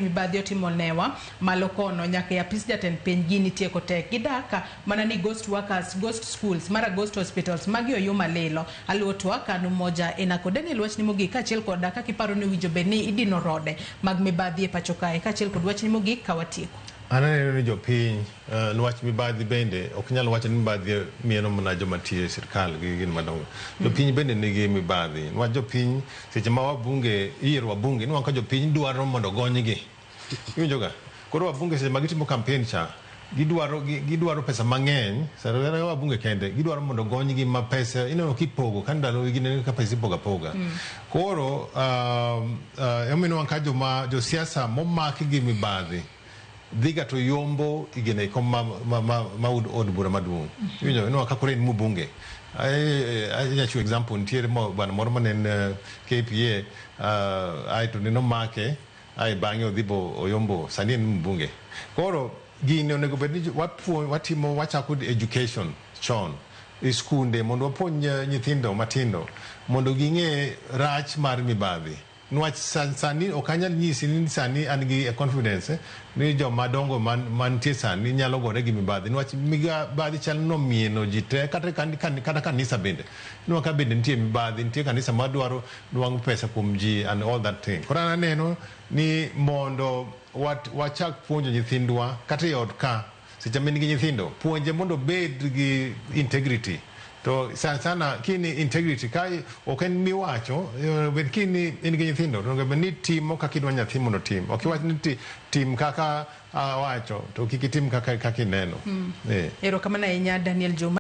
Mibadhi otimo newa malo kono nyaka e apis jatend piny gini tieko tek gidak mana ni ghost workers, ghost schools, mara ghost hospitals magi oyuma lilo. Aluo twak an Umoja Enako. Daniel wachni mogik kaachiel kod kaka iparo ni owinjo bed ni idino rode mag mibadhi e pacho kae kaachiel kod wachni mogik ka watieko. An aneno ni jopiny niwach mibadhi bende ok nyal wacho ni mibadhi mieno mana joma tiyo e sirkal gi gin madongo. Jopiny bende nigi mibadhi niwach jopiny seche ma wabunge iyiero wabunge inwang'o ka jopiny dwaro mondo ogonygi. Iwinjo ga? Koro wabunge seche ma gitimo campaign cha gidwaro gidwaro pesa mang'eny sana wabunge kende gidwaro mondo ogonygi ma pesa ineno kipogo ka ndalo gineno ka pesa ipogo apoga. Koro emomiyo inwang'o ka joma josiasa momak gi mibadhi dhiga to yombo igene kom ma, ma, ma, ma od bura maduong'. Iwinjo inwang'o ka koro en mbunge. Anya chiwo example nitiere bwana moro mane en KPA aeto ne nomake ae bang'e odhi bo oyombo sani en mbunge. Koro gini onego bed ni watimo wachako education chon e skunde mondo wapuonj nyithindo matindo mondo ging'e rach mar mibadhi. Niwach sani ok anyal nyisi ni sani an gi confidence ni joma dongo mantie sani nyalo gore gi mibadhi. Niwach mibadhi chal nomieno ji te kata, kata kanisa bende. Inwang'o ka bende nitie mibadhi, nitie kanisa madwaro nwang'o pesa kuom ji and all that thing. Koro an aneno ni mondo wachak puonjo nyithindwa kata e ot ka seche ma in gi nyithindo puonje mondo obed gi integrity to sana sana kini integrity ka ok en miwacho bed kini in gi nyithindo to onego bed ni timo kaka idwa nyathi mondo otim ok iwach ni tim kaka awacho to kik itim kaka ineno. Erokamano ahinya Daniel Juma.